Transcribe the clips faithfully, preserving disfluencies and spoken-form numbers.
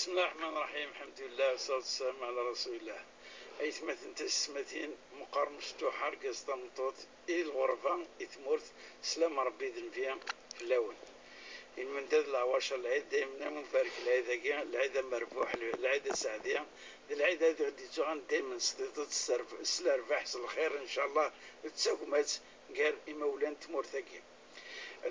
بسم الله الرحمن الرحيم. الحمد لله والصلاة والسلام على رسول الله. Aytmaten tisetmatin, meqqar mecṭuḥ, argaz tameṭṭut, i lɣerba, i tmurt, sslam Ṛebbi d nnbi fell-awen. I lmendad, leɛwacer, lɛid daymen amubarek, lɛid-agi, lɛid amerbuḥ, lɛid aseɛdi, d lɛid ad ɣ-d-ittuɣalen daymen s tiṭ-, s lerb-, s lerbaḥ, s lxir, ncallah, d tagmat gar imawlan n tmurt-agi.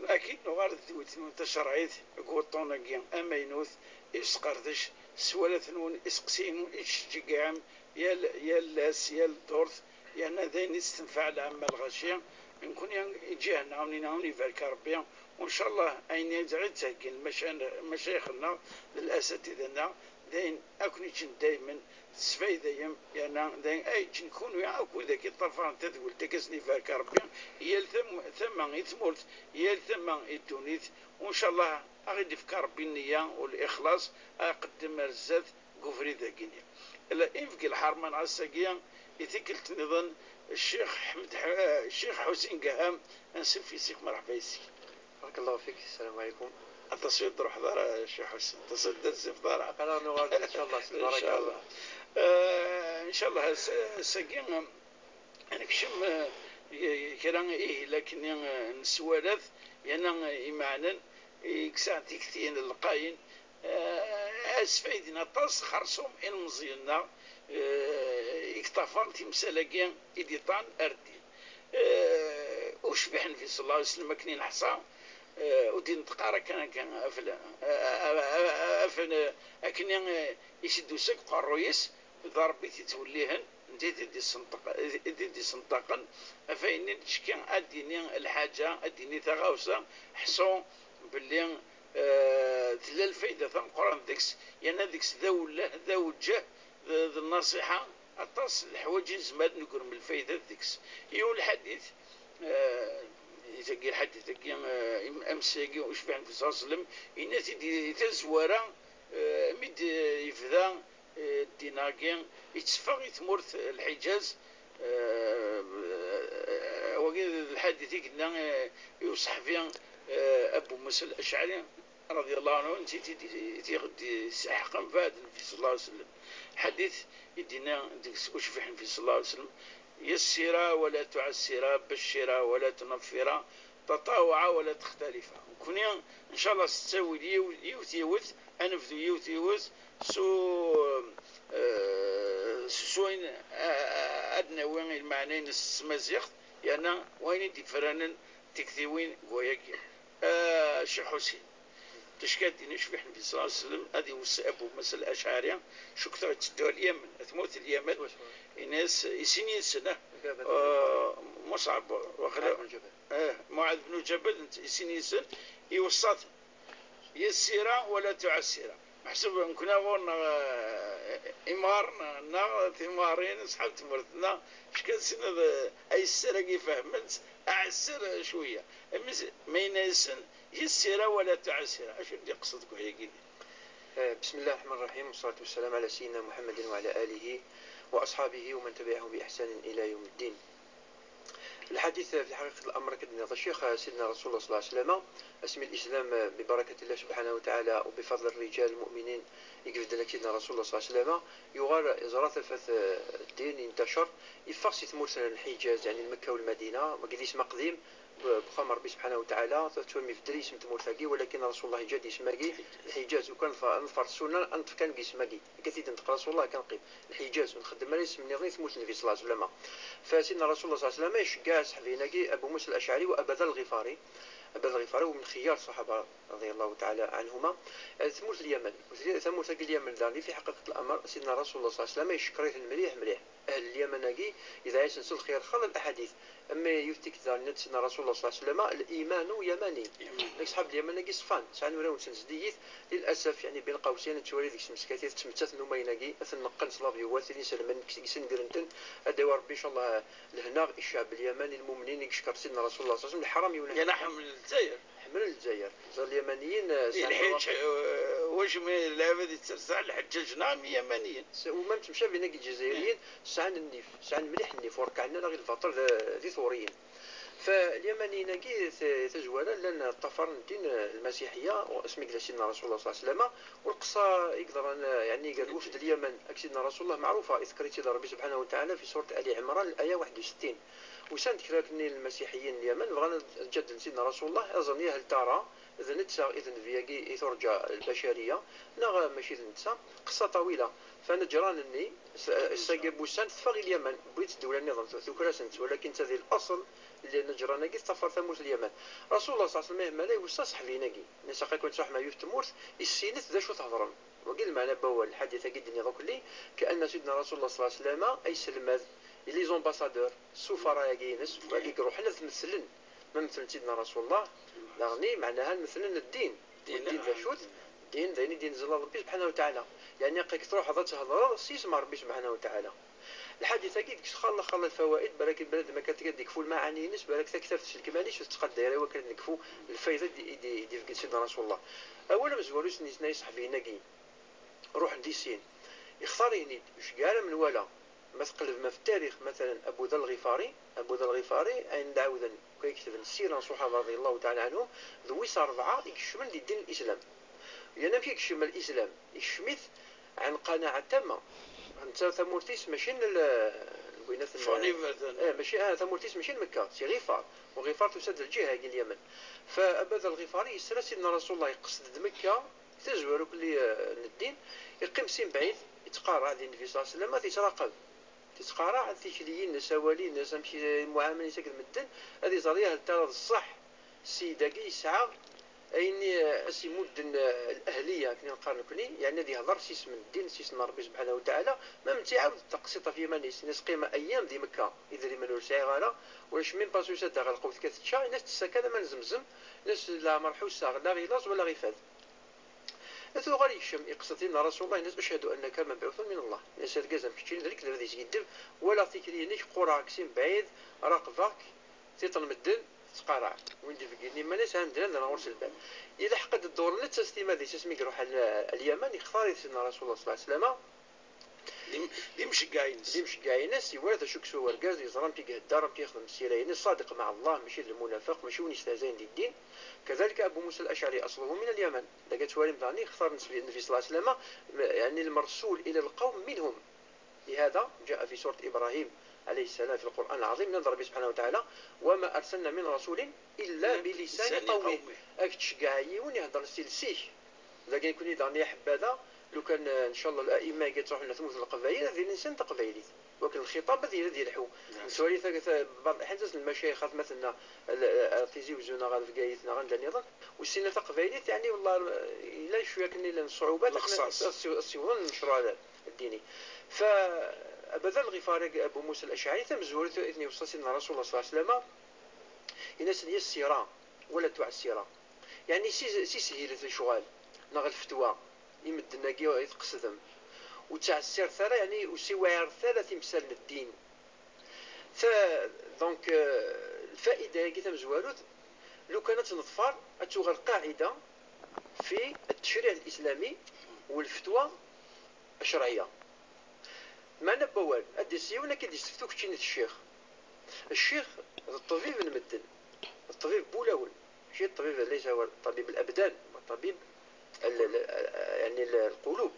Akin nuɣal d tewt-nwen tacerɛit deg wuṭṭun-agi amaynut i usqerdec s walat-nwen, iseqsiyen i tceǧǧiggɛem yal, yal ass, yal ddurt, yerna d ayen i s-tenfeɛ lɛamma lɣaci. Nekkni i ǧiha-nneɣ, a wen-iniɣ, a wen-ibarek Ṛebbi, u ncallah ayen i d-ɣ-d-ttheggin lmaca-, lmacayix-nneɣ d lasatida-nneɣ, d ayen ad ken-iǧǧen daymen tesfaydayem, yerna d ayen ay yeǧǧen kunwi akk widak iṭṭafaren tadwilt-agi, ad sen-ibarek Ṛebbi, yal tam-, tama i tmurt, yal tama i ddunit, u ncallah a ɣ-id-ifk Ṛebbi nniya u lixlaṣ, a ɣ-iqeddem ar zdat deg ubrid-agi-nni. Ala, infeg lḥerma neɣ ass-agi, i tikkelt nniḍen, Ccix Ḥmed Ḥ-, Ccix Ḥusin Gaham, ansuf yes-k, merḥba yes-k. Barakallahu fik, sslam ɛlikum. Aṭas ur d-truḥeḍ ara, Ccix Ḥusin, aṭas ur d-terzifeḍ ara. Aql-aɣ nuɣal-d, ncallah, s lbaraka. Ncallah. Eh, ncallah, ass-, ass-agi, ad nekcem, eh, i-, i-, kra ihilaken-nni, eh, n sswalat, yerna, eh, imeɛnen, i yesɛan tiktiyin lqayen, eh, ad sfaydin aṭas xersum ilmeẓyen-nneɣ, eh, i yeṭṭafaren timsal-agi i d-iṭṭan ar ddin. Eh, ucbiḥ Nnbi sallallahu alayhi wa sallam akken i neḥṣa, eh, ur d-ineṭṭeq ara kan akka, afel-, eh, afel-, akken i, i s-id-tusa deg uqerruy-is, d Ṛebbi i t-ittwellihen, netta i t-id-isenṭeq-, i t-id-isenṭaqen, ɣef ayen i nettcekki ad d-yini lḥaǧa, ad d-yini taɣawsa, ḥṣu belli, eh, tella lfayda tameqqrant deg-s, yerna deg-s d awelleh, d aweǧǧeh, d, d nnaṣiḥa, aṭas n leḥwayeǧ i nezmer ad neggrem lfayda deg-s. Yiwen lḥadit, eh, i tagi lḥadit-agi, eh, im-, amsi-agi ucbiḥ Nnbi sallallahu alayhi wa sallam, yenna-t-id di tazwara, eh, mi d-yebda eh, ddin-agi, itteffeɣ i tmurt n Lḥiǧaz, eh, wagi d lḥadit i yenna, eh, i uṣeḥbi, eh, Abu Musa Al-Acɛari, رضي الله عنه, netta i t-id-, i t-id-iseḥqen mbeɛd Nnbi صلى الله عليه وسلم. Ḥadit i d-yenna deg-s ucbiḥ Nnbi صلى الله عليه وسلم: يسرا ولا تعسرا، بشرا ولا تنفرا، تطاوعا ولا تختلفا. Nekkni, ncallah, s ttawil yiw-, yiwet yiwet, ad nebdu yiwet yiwet, s u-, eh, s, s wayen, eh, ad nawi i lmeɛna-ines s tmaziɣt, yerna wayen i d-ifranen tiktiwin deg wayagi. Eh, Ccix Ḥusin, ticki ad d-yini ucbiḥ Nnbi صلى الله عليه وسلم, ad iwessi Abu Musa Al-Acɛari, cukkeɣ itteddu ar Lyamen, ar tmurt n Lyamen, swaswa, ini-as i sin yid-sen, ah, eh, Muṣɛab, waqila, Muɛad ibn Ǧabal. Eh, Muɛad ibn Ǧabal, netta i sin yid-sen, iweṣṣa-ten: يسرا ولا تعسرا. Meḥsub nekkni ɣur-neɣ, eh, imɣaren neɣ timɣarin, ṣṣḥab tmurt-nneɣ, ckan sin ad, eh, ayesser-agi fehment, aɛesser, eh, cwiya. Imi s-, ma yenna-yasen: يسرا ولا تعسرا. Acu i d-iqsed deg wayagi-nni? Eh, بسم الله الرحمن الرحيم، والصلاة والسلام على سيدنا محمد وعلى آله وأصحابه ومن تبعهم بإحسان إلى يوم الدين. الحديث في حقيقة الأمر كدنا الشيخ سيدنا رسول الله صلى الله عليه وسلم، اسم الإسلام ببركة الله سبحانه وتعالى وبفضل الرجال المؤمنين يقفد لك سيدنا رسول الله صلى الله عليه وسلم، يغار إزرا ثفث الدين انتشر، يفغ سي ثمورث الحجاز، يعني المكة والمدينة، وقد اسم قديم، ب-، بخام ربي سبحانه وتعالى، ثم يفدر اسم تمورثاقي، ولكن رسول الله جاد اسماقي الحجاز، وكان ف-، نفر السنة، أنت كان اسماقي. Akka i d-yenṭeq Rasulullah kan qim. Lḥiǧaz, ur nxeddem ara isem nniḍen i tmurt n Nnbi ṣalla Llahu ɛalayhi wa sallam. Fa Sidna Rasulullah ṣalla Llahu ɛalayhi wa sallam iceggɛ aṣeḥbi-nagi, Abu Musa Al-Acaɛri wa Aba Dharr Al-Ɣifari. Aba Dharr Al-Ɣifari هو من خيار الصحابة رضي الله تعالى عنهما. Eh, tmurt n Lyaman. Tamurt-agi n Lyaman daɣen, fi ḥaqiqat l-amr, Sidna Rasulullah ṣalla Llahu ɛalayhi wa sallam icekkeṛ-iten mliḥ, mliḥ. Ahl n Lyaman-agi, yedɛa-yasen s lxir, xala laḥadit. Am yiwet tikkelt daɣen yenna-d Sidna Rasulullah ṣalla Llahu ɛalayhi wa sallam: الإيمان يماني. Yamani. Yak ṣṣḥab n Lyaman-agi ṣfan, sɛan warraw-nsen zeddigit, للأسف، يعني، بين قوسين, ad twali deg-s meskati, ad ttmettaten umayen-agi, ad ten-neqqen s lavyuwat, ad iselmen, ad d-isenggren-ten, ad d-yawi Ṛebbi, ncallah, lehna i ccɛeb n Lyaman, i lmumnin i yeckeṛ Sidna Rasulullah ṣalla Llahu ɛalayhi wa sallam, leḥram yiwen. Yerna ḥemmel Lezzayer. Ḥemmlen Lezzayer. Ẓer Lyamaniyen, eh, sɛan lḥiǧ, eh, wacmi lɛibad yettaru sɛan lḥeǧǧaǧ-nneɣ am Yamaniyen. S-, u même temcabin-agi Lezzayer-iyen, sɛan nnif, sɛan mliḥ nnif, ur rekkɛen ara i lbaṭel d, d Iṭuriyen. Falyamaniyen-agi t-, tazwara llan ṭṭafaren ddin, eh, lmasiḥiyya, asmi yella Sidna Rasulullah صلى الله عليه وسلم, u lqeṣṣa i yeḍran, eh, yeɛni gar lwefd n Lyaman akked Sidna Rasulullah meɛrufa, iḍker-itt-id Ṛebbi سبحانه وتعالى في سورة آل عمران, الآية واحد وستين. Usan-d kra akkenni n lmasiḥiyin n Lyaman, bɣan ad, ad jadden Sidna Rasulullah, ad ẓren yahel Tara, d netta i d nnbi-agi i turǧa lbacariya, neɣ mačči d netta, qeṣṣa ṭawila. Fa Neǧran-nni, s-, s-, sagi n wussan, teffeɣ i Lyaman, wwin-tt ddula nniḍen, tu-, tuker-asen-tt, walakin d ta di laṣel, Neǧran-agi teṭṭafar tamurt n Lyaman. Rasulullah صلى الله عليه وسلم, ihmala iweṣṣa ṣṣeḥbiyen-agi, nna-as aql-aken truḥem ɣer yiwet tmurt, issinet d acu thedrem. Wagi lmeɛna n wawal, lḥadit-agi d-nniḍ akkelli, كأن Sidna Rasulullah صلى الله عليه وسلم ay selmad, i les ambassadeurs, ssufara-agi-ines, wagi iruḥen ad t-metlen. Ma metlen Sidna Rasulullah, daɣen meɛnaha metlen ddin. Ddin, ddin d acu-t? Ddin d ayen i d-inzel Ṛebbi سبحانه وتعالى. Yeɛni aql-ak truḥeḍ ad thedreḍ s yisem n Ṛebbi سبحانه وتعالى. Lḥadit-agi deg-s xalla, xalla lfawaid, balak bnadem akka ad d-ikfu lmaɛani-ines, balak taktabt s lekmal-is ur tettqadday ara i wakken ad d-nekfu lfayda i d-, i d-, i d-ibeggen Sidna Rasulullah. Awal amezwaru i s-d-yenna i ṣṣeḥbiyen-agi, ruḥen di sin. Ixtar-iten-id, ur iceggeɛ ara menwala. Ma tqelbem ɣef ttarix, matalan, Abu Dher Lɣifari, Abu Dher Lɣifari, ayen d-ɛawden, akk ay ketben ssira n ṣṣuḥaba رضي الله تعالى عنهم, d wis ṛebɛa i ikecmen di ddin n Lislam. Yerna amek i yekcem Lislam? Yekcem-it ɛan qanaɛa tamma. Netta tamurt-is mačči n l-, n winat n Ffɣen iberdan. Eh, mačči, ah, tamurt-is mačči n Mekka, si Ɣifar. U Ɣifar tusa-d lǧiha-agi n Lyaman. Fa Abu Dher Lɣifari yesra Sidna Rasulullah, yeqsed-d Mekka, tazwara akkelli, eh, n ddin, yeqqim si mebɛid, yettqarreɛ di Nnbi صلى الله عليه وسلم, ad t-yettraqab. Tettqarreɛ tikli-ines, awal-ines, amek i, imuɛamala-ines akked medden, ad iẓer yahel tara d ṣṣeḥ. Sseyid-agi yesɛa ayen i, eh, as-imudden, eh, lahliya, akken i neqqar nekni, yeɛni ad yehder s yisem n ddin, s yisem n Ṛebbi سبحانه وتعالى, ma m-, tt-iɛawed taqsiṭ ɣef yiman-is, yenna-as qqimeɣ ayyam di Mekka, idrimen ur sɛiɣ ara, ulac même pas usa-d ɣer lqewt kan tečča, yenna-as tessa kan aman n Zemzem, yenna-as leɛmer ḥusseɣ la ɣ-ilaẓ wala ɣ-ifad. Tuɣal yekcem, iqsed Sidna Rasulullah, yenna-as أشهد أنك مبعوث من الله. Yenna-as argaz am keččini d lekdeb ad yeskiddeb, walaɣ tikli-inek, qurreɣ-k si mebɛid, raqbeɣ-k, tiṭ n medden tettqarreɛ. Win d-ibeggen iman-is, ha medden anda ɣur-s lbal. Yella ḥeqq ad d-dduren netta s timmad-is asmi iruḥ al-, al-Yaman, yextar-it Sidna Rasulullah صلى الله عليه وسلم. D im-, d imceggeɛ-ines. D imceggeɛ-ines, iwala d acu yeswa wergaz, yeẓra amek i ihedder, amek i yexdem ssira-ines, صادق مع الله, mačči d lmunafeq, mačči win yestehzayen di ddin. كذلك أبو موسى الأشعري أصله من اليمن. Dagi ad twalim daɣen yextar Nnbi صلى الله عليه وسلم, يعني المرسول إلى القوم منهم. لهذا جاء في سورة إبراهيم عليه السلام في القرآن العظيم, yenna-d Ṛebbi سبحانه وتعالى: وما أرسلنا من رسول إلا بلسان قومه. Ad k-tceggeɛ yiwen ihedder s iles-ik. Dagi nekni daɣen, ya ḥebada, lukan, eh, ncallah, الأئمة-agi ad truḥen ɣer tmurt n Leqbayel, ad ilin sin taqbaylit. Wakken lxiṭab ad yili ad yelḥu. Nettwali ta-, ta-, بعض الأحيان, lmacayix, xaṭer ma tenna, l-, eh, Tizi Uzzu neɣ ɣer Bgayet neɣ anda nniḍen, ur ssinen taqbaylit, yeɛni, wallah, yella cwiya akken i llan ṣṣuɛubat akken ad s-, ad s-, ad ssiwḍen lmecruɛ ddini. Fa Abu Dher Lɣifari, Abu Musa Al-Acɛari, tamezwarut i ten-iweṣṣa Sidna Rasulullah صلى الله عليه وسلم, yenna-asen: يسرا ولا تعسرا. Yeɛni, sis-, sishilet lecɣal neɣ lfetwa i medden-agi i tqesdem. Ur ttɛessiret ara, yeɛni, ur ssiwɛiret ara timsal n ddin. Ta-, donc, euh, lfaida-agi tamezwarut, lukan ad tt-neḍfer, ad tuɣal qaɛida fi التشريع الإسلامي والفتوى الشرعية. Meɛna n wawal, ad d-yas yiwen ad k-id-yesseftu keččini d ccix. Ccix d ṭṭbib n medden, d ṭṭbib n wulawen, mačči d ṭṭbib, ليس هو طبيب الأبدان, هو طبيب ال-، ال-، يعني ال-، القلوب.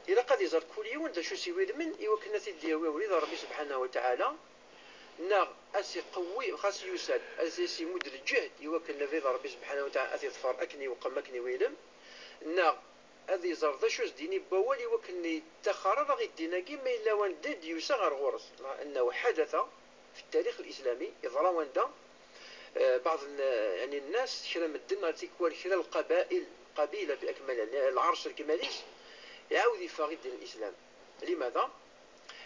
Ilaq ad iẓer kul yiwen d acu s-iwilmen i wakken ad t-id-yawi abrid ɣer Ṛebbi سبحانه وتعالى, neɣ ad s-iqewwi, xas yusa-d, ad s-imudd lǧehd i wakken abrid ɣer Ṛebbi سبحانه وتعالى ad t-iḍfer akken iweqqem, akken iwilem, neɣ ad iẓer d acu s-d-yini n wawal i wakken yettaxer ara ɣer ddin-agi, ma yella wanda i d-yusa ɣer ɣur-s. مع أنه حدث في التاريخ الإسلامي, yeḍra wanda, eh, بعض n-, يعني الناس, kra medden, ɣer tikwal kra lqabail, qabila بأكملها, lɛerc s lekmal-is, iɛawed yeffeɣ i ddin n Lislam. لماذا؟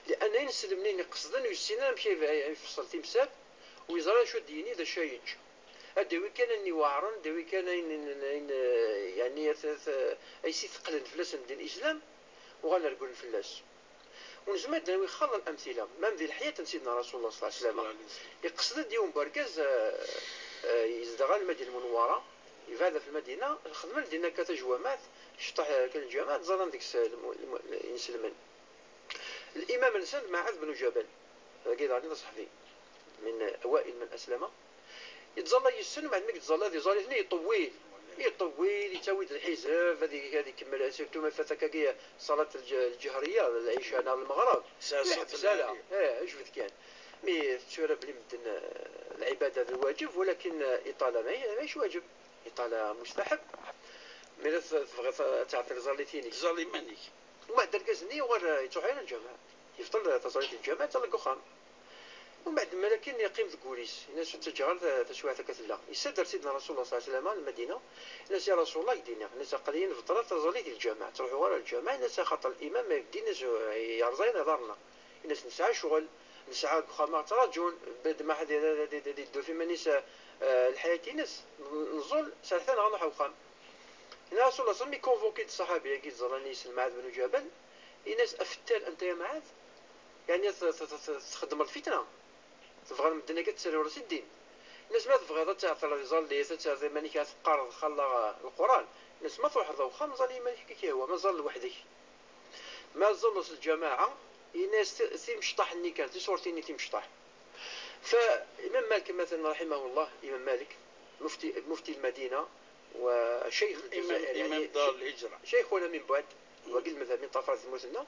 لأن ineslemen-nni qesden ur yessin ara amek ay, ay ifeṣṣel timsal, ur yeẓri ara acu ad d-yini, d acu ad yečč. Ad d-yawi kan ayen iweɛren, ad d-yawi kan ayen, ayen, ayen, eh, yeɛni, at-, at-, ay s-iteqqlen fell-asen ddin Lislam, uɣalen regglen fell-as. Ur nezmir ad d-nawi xalla n amtila, même di leḥyat n Sidna Rasulullah صلى الله عليه وسلم. صلى الله عليه وسلم. Iqsed-d yiwen n wergaz, eh, eh, yezdeɣ ɣer Lmadina Lmunewwara, yebɛed ɣef Lmadina, xedmen din akka tajwamat, yecṭeḥ kan lǧameɛ, ẓẓallen deg-s lmu-, lmu-, inselmen. Limam-nsen d Muɛad ben Ǧabal, dagi daɣen d aṣeḥbi, من أوائل من أسلم. Yettẓalla yes-sen, mbeɛd mi yettẓalla, ad iẓall-iten, yeṭṭewwil. Yeṭṭewwil, yettawi-d lḥizeb, ad i-, ad ikemmel, surtout ma fat akkagi ṣṣalat lǧ-, lǧehriya, lɛica neɣ lmeɣreb. Yeḥbes ala. Eh, jbed kan. Mi tettura belli medden, eh, lɛibada d lwaǧeb, walakin, eh, iṭala ma-, mačči waǧeb. Iṭala mustaḥab. Mi ara t-, tebɣiḍ ad tɛeṭṭileḍ ẓallit-inek. Ẓẓall iman-ik. Umbeɛd argaz-nni yuɣal, eh, yettruḥ ara lǧameɛ. Yebṭel taẓallit n lǧameɛ, yettẓalla deg uxxam. Umbeɛd mi ara akken yeqqim deg wul-is, yenna-as ur ttaǧǧaɣ ara ta-, taswiɛt akka tella. Yessader Sidna Rasulullah صلى الله عليه وسلم للمدينة، yenna-as ya Rasulullah, ad k-d-iniɣ, yenna-as aql-iyi nebṭel taẓallit n lǧameɛ, ttruḥuɣ ara lǧameɛ, yenna-as axaṭer limam Ibeddi, yenna-as yerẓa-yi iḍarren-a. Yenna-as nesɛa ccɣel, nesɛa deg uxxam-a ttṛaǧun, belli ma ḥed ad, ad, ad, ad iddu f iman-is, eh, lḥayat-ines, n-, nẓul, serrḥet-aneɣ ad nruḥ ar uxxam. Yenna Rasulullah صلى الله عليه وسلم, mi convoqué-d ṣṣaḥabi-agi yettẓallan yis-s Lmeɛad ben Ǧabal, yenna-as afettal anta ya Meɛad? Yeɛni t-, t-, t-, t-, txeddmeḍ lfitna? Tebɣiḍ medden-agi ad tt-terreḍ si ddin? Yenna-as ma tebɣiḍ ad tɛeṭṭleḍ iẓallit, ad terreḍ iman-ik ad teqqareḍ xalla Leqran, yenna-as ma truḥeḍ ar uxxam ẓall iman-ik akka k-yehwa, ma ẓall weḥd-k. Ma tẓalleḍ s lǧamaɛa, yenna-as ti-, timecṭaḥ-nni kan, tiṣurtin-nni timecṭaḥ. Fa Imam Malik مثلا رحمه الله, Imam Malik, mufti, mufti Lmadina, wa ceyx Imam, Ljazair, imam yeɛni Dar Lhijra. Ceyxuna min buɛd, wagi lmadhab mi ṭṭafar di tmurt-nneɣ.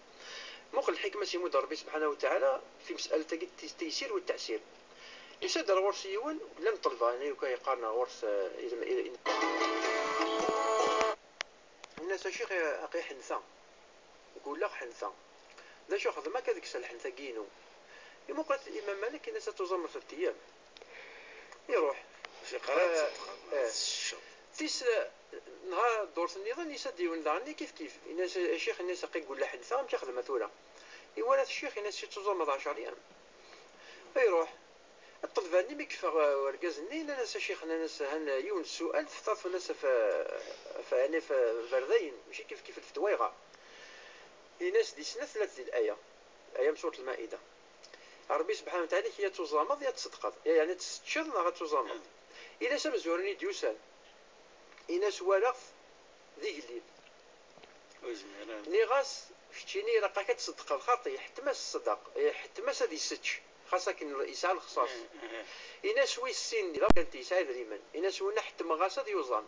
Muqel lḥikma s imudd Rebbi subḥanahu wa taɛala fi mes'alat-agi n tis-, taysir wa taɛsir. Yusa-d ar ɣur-s yiwen, llan ṭṭelba, yani, uka yeqqaren ar ɣur-s, eh, ilm-, il-, il-, Yenna-as a ccix, aqi ḥenteɣ. Gulleɣ ḥenteɣ. D acu xedmeɣ akka deg lḥenteɣ-agi-inu? Imuqel Imam Malik, yenna-as ad tuẓameḍ tlata ayyam. Iruḥ. Fiqar ad, eh, teṭṭqeḍ, eh, ad tecceḍ. Tis, eh, neɣ ddurt nniḍen, yusa-d yiwen daɣen kif kif. Yenna-as a ccix, yenna-as aqi gulleɣ ḥenteɣ, amek i xedmeɣ tura? Iwala-t ccix, yenna-as ad tuẓameḍ ɛecṛa ayyam. Iruḥ. Ṭṭelba-nni mi yeffeɣ, eh, urgaz-nni, nnan-as a ccix, nnan-as han yiwen n ssual, tefṭaḍ fell-as af, af, yani af berdayen, mačči kif kif lfetwa yeɣɣar. Yenna-as di snat tlat di laya, aya m surat Lmaida. Rebbi subḥanahu wa taɛala, ya tuẓameḍ, ya tṣeddqeḍ, ya, yani ad tesseččeḍ neɣ ad tuẓameḍ. Yenna-as amezwaru-nni d-yusan, yenna-as walaɣ-t d igellil. Ur yezmir ara. Nniɣ-as, keččini ilaq-ak ad tṣeddqeḍ, xaṭi, iḥettem-as ṣṣedaq, iḥettem-as ad isečč, xas akken yesɛa lexṣaṣ. Eh, eh. Ini-as wis sin, d amerkanti, yesɛa idrimen. Ini-as winna ḥettmeɣ-as ad yuẓam.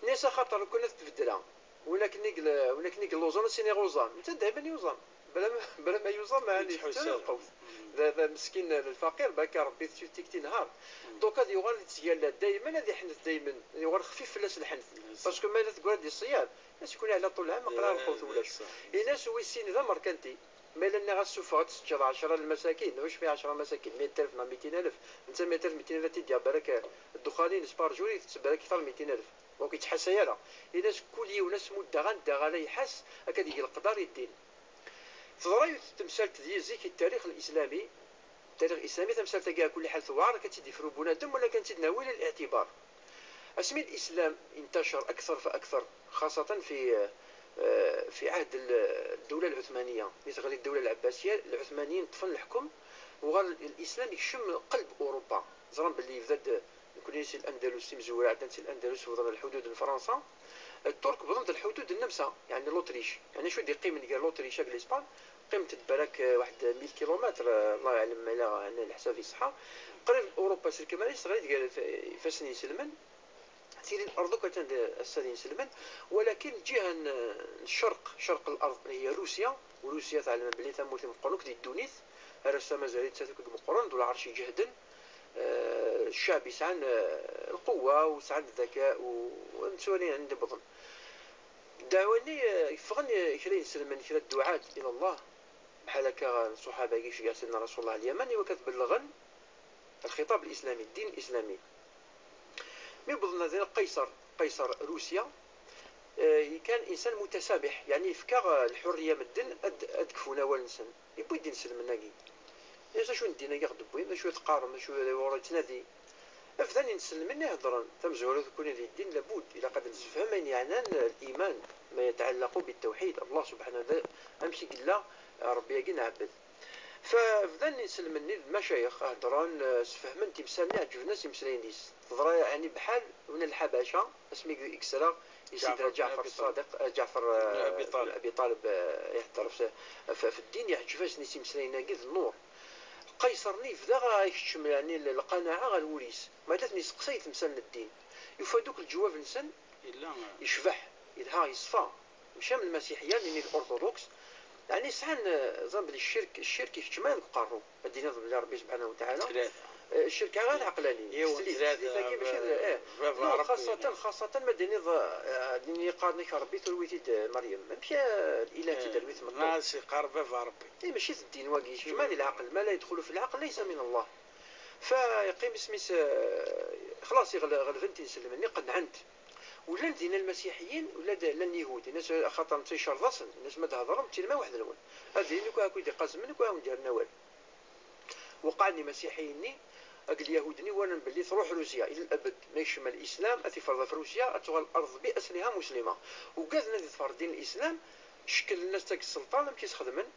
Ini-as axaṭer lukan ad t-beddleɣ, win akken i yel-, win akken i yelluẓen ad s-iniɣ uẓam. Netta daymen yuẓam. Bla ma, bla ma yuẓam, ɛni yettḥussu tettali lqewt. Mm. D, d ameskin, d lfaqir, baka Rebbi tettut tikti nhar. Mm. Donc ad yuɣal yettgalla daymen, ad iḥnet daymen, ad yuɣal xfif fell-as lḥenf. Yes. Parce que ma yella teggra-d di ṣṣyam, ad s-ikun yeɛla ṭul lɛam, aql-aɣ lqewt ulac. Yes. Ini-as wis sin d amerkanti. Ma yella nniɣ-as sufeɣ ad teččeḍ ɛecra lmasakin, neɣ acimi ɛecra masakin, miṭ alef neɣ mitin alef, netta miṭ alef, mitin alef ad t-id-yaɣ barak ddexxan-ines par jour, itett barak kter mitin alef. Donc yettḥasay ara. Ini-as kul yiwen ad s-muddeɣ anda ara iḥass, akka ad yeg leqder i ddin. Teḍra yiwet n temsalt di zik i ttarix lislami, ttarix islami, tamsalt-agi ɛla kulli ḥal tewɛer, akka ad tt-id-ifru bunadem, wala kan ad tt-id-nawi lil iɛtibar. Asmi lislam intacer akter fa akter, xaṣatan fi, eh, fi ɛahd l-, ddewla lɛuthmaniya, mi teɣli ddewla lɛebbasiya, lɛuthmaniyin ṭṭfen leḥkem, uɣal lislam ikcem qelb Urupa. Ẓran belli yebda-d Nekkni si Landalus, imezwura ɛeddan si Landalus, wwḍen lḥudud n Fransa. Ṭṭurk wwḍen-d lḥudud n Nnmsa, yeɛni Luṭric. Yeɛni acu i d-iqqimen gar Luṭric akked Lispan? Qqiment-d barak, eh, waḥed mil kilumitr, eh, Allahu aɛlam ma yella, yeɛni, leḥsab iṣeḥḥa. Qrib Urupa s lkamal-is teɣli-d gar ifassen n yinselmen. Tili n lard akk attan d, ass-a d inselmen, walakin lǧiha n, n ccerq, ccerq n lard, hiya Rusya, u Rusya teɛlem belli tamurt i meqqren akk di ddunit, ar ass-a mazal-itt d tamurt i meqqren, d lɛerc iǧehden, eh, ccɛeb yesɛan, eh, lqewwa u sɛan ddaka u, u nettwali anda wwḍen. Ddeɛwa-nni, eh, yeffɣen, eh, kra n yinselmen, kra dduɛat ila Allah, bḥal akka ṣṣuḥaba-agi iceggeɛ Sidna Rasulullah Lyaman, i wakka ad bellɣen lxiṭab lislami, ddin lislami. Mi wwḍen ar din, Qayṣer, Qayṣer Rusya, eh, kan insan mutasameḥ, yeɛni yefka, eh, lḥurriya medden ad, ad kfun awal-nsen. Yewwi-d inselmen-agi. Yenna-as acu n ddin-agi i ɣ-d-tewwim, d acu i teqqarem, d acu i ɣur yettnadi? Bdan inselmen i heddren, tamezwarut nekkni di ddin, labud, ilaq ad nessefhem ayen yeɛnan liman, ma yetɛallaqu bittawḥid, Allah subḥanahu wa taɛala, amek i yella Rebbi-agi nɛebbed. Fa bdan inselmen-nni d lmacayix, heddren, eh, sfehmen timsal-nni, ɛeǧben-as imeslayen-is. Teḍra, yeɛni, bḥal win n Lḥabaca, asmi i yesra i Sidna Ǧaɛfar ben Abi Ṭalib. Ṣṣadiq, eh, Ǧaɛfar, eh, ben Abi Ṭalib. Ben Abi Ṭalib, eh, ihedder f, f, f ddin, yeɛǧeb-asen i timeslayin-agi d nnur. Qayṣer-nni yebda a ikeččem, yeɛni, l-, lqanaɛa ɣer wul-is. Ma ad ten-iseqsay i temsal n ddin. Yufa-d akk leǧwab-nsen yecbeḥ, yelha, yeṣfa. Mačči am lmasiḥiya, nini l'orthodoxe. Yeɛni sɛan, eh, ẓan belli ccirk, ccirk ikeččem deg uqerru. Ad d-tiniḍ belli Ṛebbi subḥanahu wa taɛala, eh, ccirk-a ɣer ɛeqlani. Yiwen, teslit, tlata, teslit-agi mačči d, eh. Baba Ṛebbi, xaṣatan, xaṣatan ma d-tiniḍ, eh, ad d-nini qqaren-ak Ṛebbi, turew-it-id, eh, Meryem. Amek, eh, ilah-tt-id terwi tmeṭṭut? Nas iqqar Baba Ṛebbi. Eh, mačči d ddin wagi, ikeččem di leɛqel, ma la yedxulu fi leɛqel, laysa min Allah. Fa yeqqim isem-is, eh, xlaṣ, iɣel-, ɣelben-t inselmen-nni, qennɛen-t. Ula d dinna lmasiḥiyin, ula d llan yihud, inna-s, axaṭer netta icerḍ-asen, inna-s ma d-thedrem, d tilma weḥd-nwen. Ad d-inin akk, akk i d-iqazemen, akk ad awen-d-yerren awal. Weqɛen imasiḥiyen-nni, akked lyahud-nni, walan belli truḥ Rusya, ila labed, ma yekcem lislam, ad t-ifreḍ ɣef Rusya, ad tuɣal lard bi asliha muslima. Ugaden ad iḍfer ddin lislam, cekklen-as-tt akked sselṭan, amek i s-xedmen?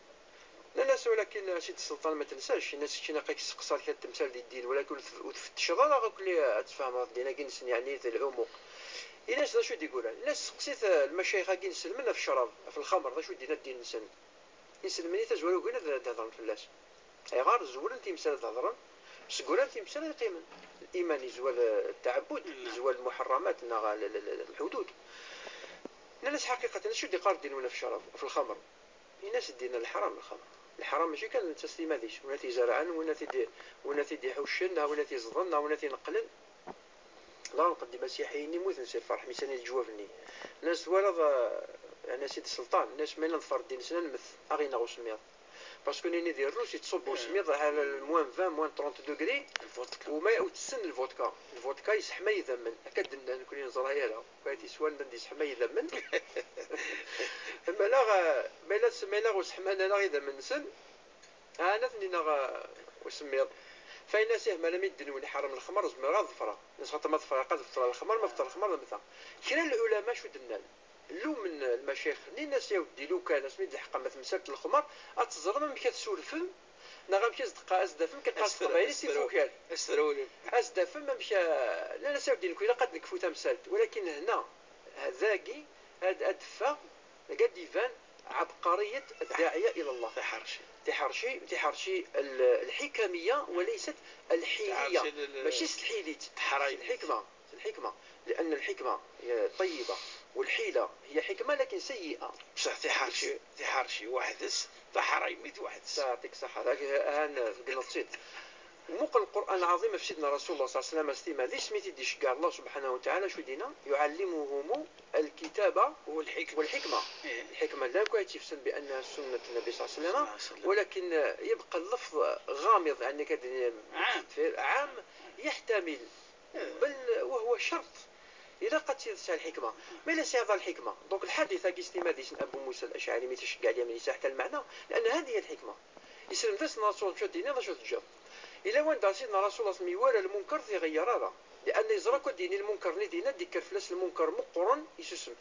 Nnan-as, walakin a sidi sselṭan, ma tensac, inna-s kečč ilaq ad k-sseqsaɣ kra n temsal di ddin, walakin ur tf-, ur tfettceḍ ara akk li ad tfehmeḍ ddin-agi-nsen, yeɛni d lɛumuq. Inna-s d acu i d-iguran? Inna-s seqsit, eh, lmacayix-agi inselmen ɣef ccrab, ɣef lxamer, d acu i d-yenna ddin-nsen? Inselmen-nni tazwara ugin ad, ad hedren fell-as. Ayɣer? Zewren timsal ad hedren, seg uran timsal ad qqimen. Liman yezwar, eh, ttaɛebbud, yezwar lmuḥerramat neɣ l-, l-, l-, lḥudud. Nnan-as ḥaqiqatan, acu i d-iqqar ddin-nwen ɣef ccrab, ɣef lxamer? Ini-as ddin leḥram lxamer. Leḥram mačči kan netta s timmad-is, win ad t-izerɛen, win ad t-id-, win ad t-id-iḥuccen, neɣ win ad t-iẓḍen, neɣ win ad t-ineqqlen. Dɣa lqedd imasiḥiyen-nni mmuten si lferḥ mi slan i leǧwab-nni. Nnan-as twalaḍ, eh, nnan-as-id sselṭan, nnan-as ma yella neḍfer ddin-nsen ad nemmet, ad aɣ-ineɣ usemmiḍ. Parce que nini di Rrus yettṣubbu usemmiḍ ɣer moins vingt, moins trente degrés, u ma, u tessen lvodka. Lvodka yesseḥmay idammen, akka d-nnan, nekkni neẓra yara. Kayt yeswan d anda yesseḥmay idammen. Ma la, ma la, ma la ur sseḥman ara idammen-nsen, ɛni ad ten-ineɣ, uh, usemmiḍ? Fa yenna-as, ih, ma la mi ddin-nwen iḥerrem lexmer, ur zmireɣ ad ḍefreɣ. Nes xaṭer ma ḍefreɣ, ad beṭleɣ lexmer, ma beṭleɣ lexmer, ad mmteɣ. Kra n lɛulama acu d-nnan? Lumen lmacayix-nni, nnan-as, a weddi, lukan asmi d-iḥeqqa ma temsalt n lexmer, ad teẓrem amek ad tsurfem, neɣ amek ad s-d-qa-, ad s-d-tafem, kan qqaren s teqbaylit, tifukal. Ad s-trewlem. Ad s-d-tafem amek, a, nnan-as, a weddi, nekk ilaq ad nekfu tamsalt, walakin hna, dagi, ad, ad d-teffeɣ, dagi ad d-iban ɛebqariyet ddaɛiya ila Allah. Tiḥerci. Tiḥerci, tiḥerci ال-، الحكمية وليست الحيلية. Tiḥerci l-، l-، ماشي s tḥilit. Teḥrayem. S lḥikma. S lḥikma. لأن الحكمة، آه، طيبة، والحيلة هي حكمة لكن سيئة. بصح tiḥerci، tiḥerci وحدس، taḥraymit وحدس. يعطيك الصحة. هاك، ها، ها، قلنا تصيد. ومقل القرآن العظيم في سيدنا رسول الله صلى الله عليه وسلم، استمع، ذي سميتي دي شقار الله سبحانه وتعالى، شو دينا؟ يعلمهم الكتاب والحكمة. والحكمة. إيه. الحكمة لا كويتي في سن بأنها سنة النبي صلى الله عليه وسلم، صلى الله عليه وسلم. ولكن يبقى اللفظ غامض، يعني كد-، عام. عام يحتمل. بل وهو شرط. إذا قد تسعى الحكمة، ما إلا سعى الحكمة. دونك الحديث كي استماديس أبو موسى الأشعري، ما تشجع اليمن يساحت المعنى، لأن هذه هي الحكمة. يسلم ذا سيدنا رسول الله، شو الدين، هذا شو الجو. إلا وين دار سيدنا رسول الله سمي ورا المنكر في غير هذا، لأن يزرق الدين المنكر ندينا ديك فلاس المنكر مقرن يسسم.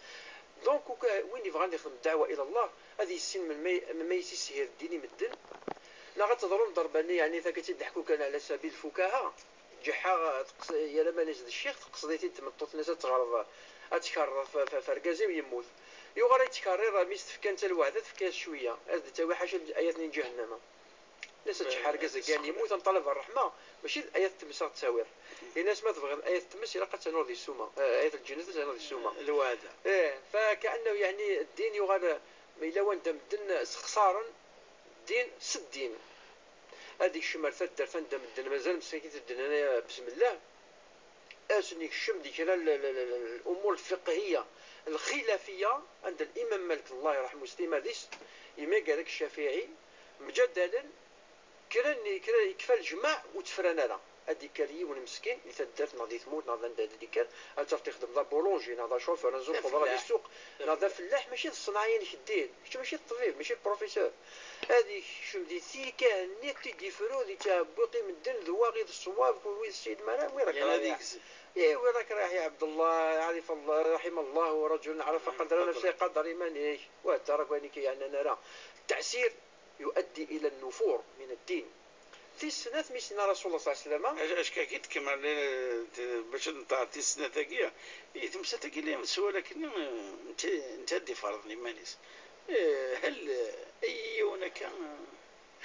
دونك وك-، وين يبغى يخدم الدعوة إلى الله، هذه السن من ما ي-، من ما يسيسهر الدين يمدن. لا غتضرون ضرباني، يعني، إذا كنت تضحكوا كان على سبيل الفكاهة. Ǧeḥḥa, teqs-, yal aman izd ccix, teqsed-it-id tmeṭṭut-nni ad tɣerḍ, ad tkerreḍ f-, f-, f-, argaz-iw yemmut. Yuɣal ad tkerriḍ, mi s-tefka netta lweɛda, tefka-yas cwiya. Ad d-tawi ḥaca ayat n ǧahennama. Nnas ad ǧeḥḥa argaz-agi, ad yemmut, ad nṭalab ṛṛeḥma, mačči d ayat n tmes ad ɣ-d-tawiḍ. Ini-as ma tebɣiḍ ayat n tmes, ilaq ad ternuḍ di ssuma. Eh, ayat n lǧennet ad ternuḍ di ssuma. Lweɛda. Ih, فكأنه يعني الدين يغال، ma yella wanda medden sexṣaren ddin s ddin. Ad ikcem ar taddart anda medden mazal msakit medden, eh, بسم الله. Ad sen-ikcem di kra n l-, l-, l-, l-, الأمور الفقهية الخلافية عند الإمام مالك الله يرحمه s timmad-is, imi gar-ak Ccafiɛi, mǧadalen, kra n, kra yekfa lejmaɛ ur ttefran ara. Ad d-ikker yiwen meskin di taddart neɣ di tmurt neɣ d anda ad d-ikker, ad tafeḍ ixdem d abulunji neɣ d acufur, ad nzuxxu ḍra di ssuq, neɣ d afellaḥ, mačči d ṣṣenɛa-inek ddin, kečč mačči d ṭṭbib, mačči d professeur. Ad ikcem di tikahin-nni, t-id-ifru di ttɛebbuq i medden, d wa i d ṣṣwab, d wid ssid mara, wi rak rayeḥ. Ih, wi rak rayeḥ, ya Ɛebdellah, ɛrif Allah, raḥim Allah, ورجل عرف قدر نفسه, qader iman-ik, wa d tarak wayen i k-yeɛnan ara. Teɛsir يؤدي إلى النفور من الدين. Tis snat mi s-yenna Rasul Allah صلى الله عليه وسلم. Ac-, acka ki tkemmel, eh, t-, bac ad nṭeɛ tis snat-agi, i temsalt-agi la yemsewwal akkenni, eh, netta, netta ad d-iferḍen iman-is. Eh, hal, eh, ay yiwen akka, eh,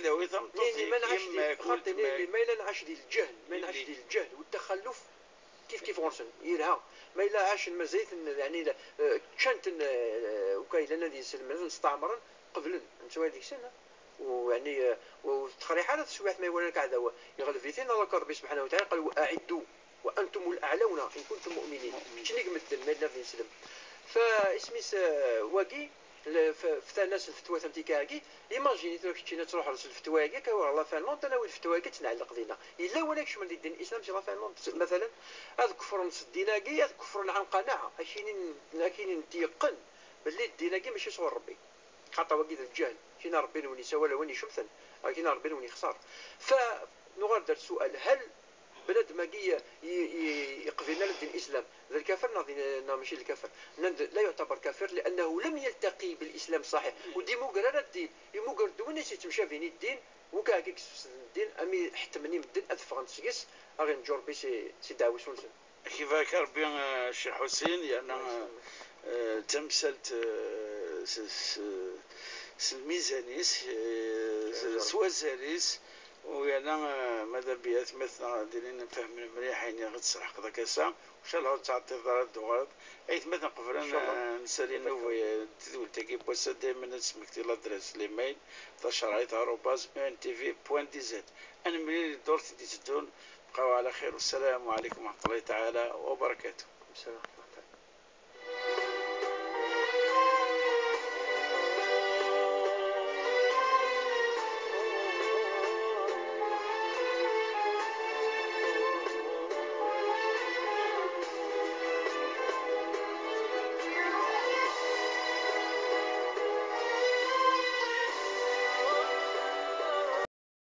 dawi tameṭṭut. Nini ma nɛac di, xaṭi, nini ma yella nɛac di lǧehl, ma nɛac di lǧehl u ttaxalluf, kif kif ɣur-sen yelha. Ma yella ɛacen mazal-iten, yeɛni, eh, ččan-ten, eh, uka yellan ad inselmen, ad nsteɛmren, qeblen, nettwali deg-sen, eh. U, yeɛni, eh, u teqriḥ ara teswiɛt ma iwalan-ak aɛdaw, iɣleb-iten, Allah Ṛebbi subḥanahu wa taɛala qal: "Wa aɛiddu, wa antumul aɛlawna in kuntum mu'minin." Keččini deg medden, ma yella ad inselm. Fa isem-is, eh, wagi, le-, f-, ftan-as lfetwa tamtika-agi, imagine tura keččini ad truḥeḍ s lfetwa-agi, akka ur la fin du monde, ad nawi lfetwa-agi ad tt-nɛelleq dinna. Yella win ad ikecmen di ddin n Islam si la fin du monde, s-, matalen, ad kefren s ddin-agi, ad kefren ɛan qanaɛa, akinin, akinin n tyeqqen, Belli ddin-agi mačči sɣur Rebbi. Xaṭer wagi d lǧehl. Kina Rebbi-nwen isawal a win icemten, a kina Rebbi-nwen ixṣer. Fa nuɣal-d ar ssual, hal bnadem-agi i, i, i, iqbilen ara ddin islam, d lkafir neɣ d, neɣ mačči d lkafir? Nnan-d, لا يعتبر كافر لأنه لم يلتقي بالإسلام الصحيح. Ur d-imuger ara ddin, imuger-d win i s-yettemcabin i ddin, wukka-agi i yessefsden ddin, ami ḥettmen i medden ad ffɣen seg-s, a ɣ-inǧu Rebbi si, si ddeɛwessu-nsen. Ad k-ibarek Rebbi, eh, Ccix Ḥusin, yerna, eh, d tamsalt, eh, s, s, s lmizan-is, eh, s, s wazal-is, u yerna, eh, mada bi atmaten-nneɣ ad ilin fehmen mliḥ ayen i ɣ-d-tesreḥqeḍ akka ass-a, u ncallah ur tettɛeṭṭileḍ ara ad d-tuɣaleḍ. Aytmaten qeblen, eh, ad nsali nnuba, eh, n tedwilt-agi n wass-a, daymen ad d-tesmekti l'adresse, l'email, tacerɛit arobase E N T V point D Z. Ad nemlil i ddurt i d-iteddun. بقاو على خير، والسلام عليكم ورحمة الله تعالى وبركاته.